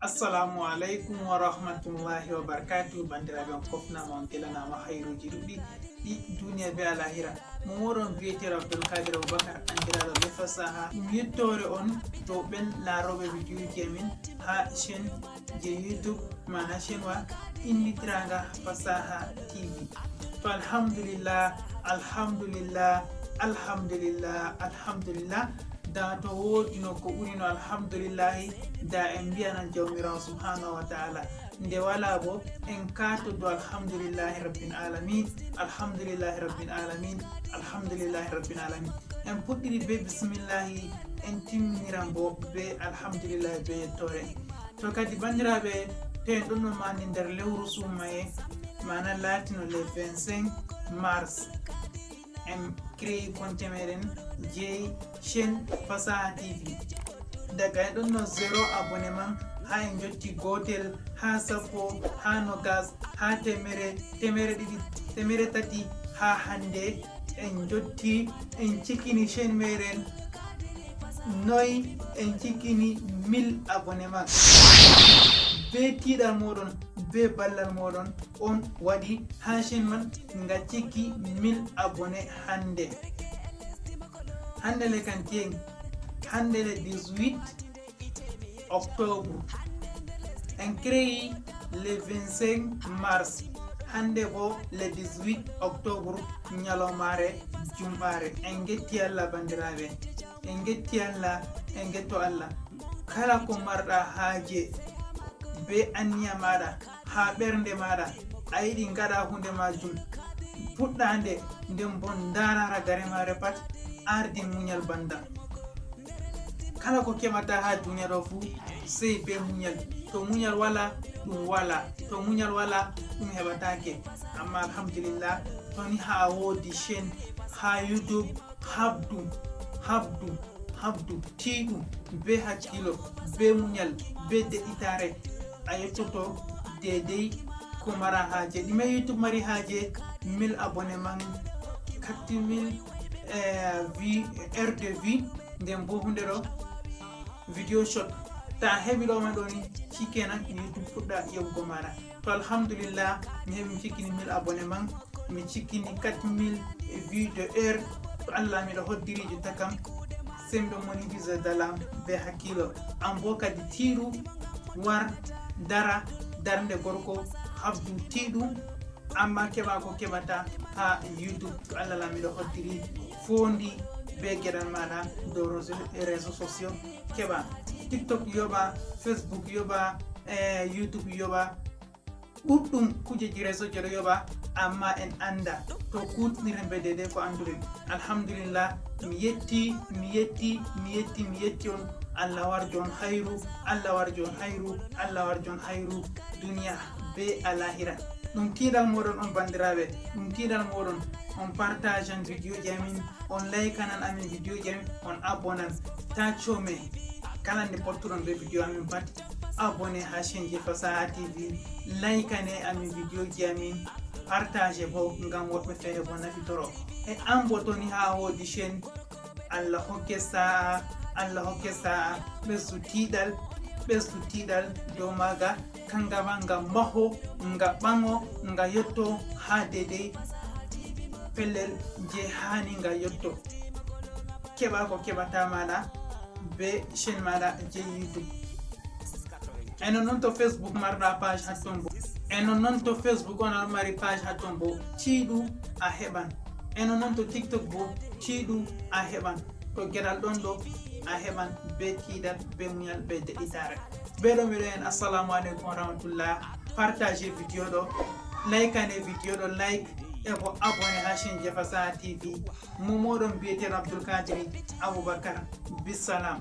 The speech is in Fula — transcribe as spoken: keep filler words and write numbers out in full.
Assalamu alaikum wa rahmatullahi wa barakatuh. Bandiraɓe, on kofnama, on telanama hayruji ɗuɗɗi ɗi duniya be alahira. Mo moɗon wiyeteeɗo Abdul Kadir Abubakar, andiraaɗo be fasaha. Ɗum yettoore on dow ɓen laarooɓe videoji amin ha chaîne je YouTube, mana chaîne wa innitiranga Fasaha T V. To alhamdulillah, alhamdulillah, alhamdulillah, alhamdulillah. Da to woodino ko ɓurino alhamdulillahi, da en mbiyanan Jawmiraawo subhanahu wa ta'ala. Nde wala bo, en katodo alhamdulillahi rabbil alamin, alhamdulillahi rabbil alamin, alhamdulillahi rabbil alamin. En puɗɗiri be bismillahi, en timminiran bo be alhamdulillahi be yettoore. To kadi, bandiraɓe, to en ɗonno mani nder lewru sumaye, mana latino le vingt-cinq mars, en créé compte meɗen jeyi chaîne Fasaha T V. Daga en ɗonno zéro abonnement ha en jotti gotel, ha sappo, ha nogas, ha temere, temere ɗiɗi, temere tati, ha hande en jotti, en cikini chaîne meɗen noy, en cikini mille abonnement. Be tiiɗal moɗon, be ballal moɗon, on waɗi ha chaîne man nga cikki mille abonné hande. Hande le kantiyen, hande le dix-huit octobre. En créé le vingt-cinq mars. Hande bo le dix-huit octobre, ñalawmaare jumɓaare. En getti Allah, bandiraɓe. En getti Allah, en getto Allah. Kala ko marɗa haaje be anniya maɗa, ha ɓernde maɗa, a yiɗi ngaɗa hunde majum, puɗɗa nde, nden bo ndaara ragare mare pat, ardin muñal banda. Kala ko keɓata ha duniya ɗo fu, sey be muñal. To muñal wala, ɗum wala. To muñal wala, ɗum heɓatake. Amma alhamdulillah, to ni ha a woodi chaîne ha YouTube, habdu, habdu, habdu, tiiɗu, be hakkilo, be muñal, be de'itare, a yettoto dedei ko mara haaje. Ɗume YouTube mari haaje? Mille abonnement, quatre mille, eh, vie, heure de vie, nden bo hunde ɗo, video shot. Ta heɓi ɗo ma ɗo ni, shikenan, YouTube fuɗɗa yoɓugo maɗa. To alhamdulillah, mi heɓi, mi cikkini mille abonnement, mi cikkini quatre mille vues de heure. To Allah, miɗo hoddiri jotta kam, sey miɗo monétiser dalam be hakkilo. An bo kadi tiiɗu, war, dara, darnde gorko, habdu tiiɗu, amma keɓa ko keɓata ha YouTube. To Allah, la miɗo hoddiri, fondi be geɗal maɗa dow réseau, réseau sociaux, keɓa. TikTok yoɓa, Facebook yoɓa, eh, YouTube yoɓa, ɗuɗɗum kujeji réseau je ɗo yoɓa, amma en anda to kuɗɗiren be dede ko anduren. Alhamdulillah, mi yetti, mi yetti, mi yetti, mi yetti on. Allah warjo on hayru, Allah warjo on hayru, Allah warjo on hayru, duniya be alahira. Ɗum tiiɗal moɗon on, bandiraɓe, ɗum tiiɗal moɗon. On partagean vidéo ji amin, on likenan amin vidéo ji amin, on abonnan. Ta come, kala nde pottuɗon be vidéo amin pat, abonné ha chaîne je Fasaha T V, likane amin vidéo ji amin, partage bo ngam woɓɓe feere bo nafitoro. E an bo, to ni ha a woodi chaîne, Allah hokke sa'a, Allah hokke sa'a, ɓesdu tiiɗal, ɓesdu tiiɗal dow maaga, kanga ma nga maho, nga ɓaŋo, nga yotto ha dedei pellel je hani nga yotto. Keɓa ko keɓata maɗa be chaîne maɗa je YouTube. E non non to Facebook marɗa page hatton bo. E non non to Facebook on aɗa mari page hatton bo. Tiiɗu a heɓan. E non non to TikTok bo, tiiɗu a heɓan. To geɗal ɗon ɗo, a heɓan be tiiɗal, be muñal, be de'itare. Be ɗo miɗo en assalamu alaikum wa rahmatullah. Partage vidéo ɗo, like ane vidéo ɗo, like, e bo abonné ha chaîne je Fasaha T V. Mo moɗon biyeteɗo Abdul Kadiri Abubakar. Bisalam.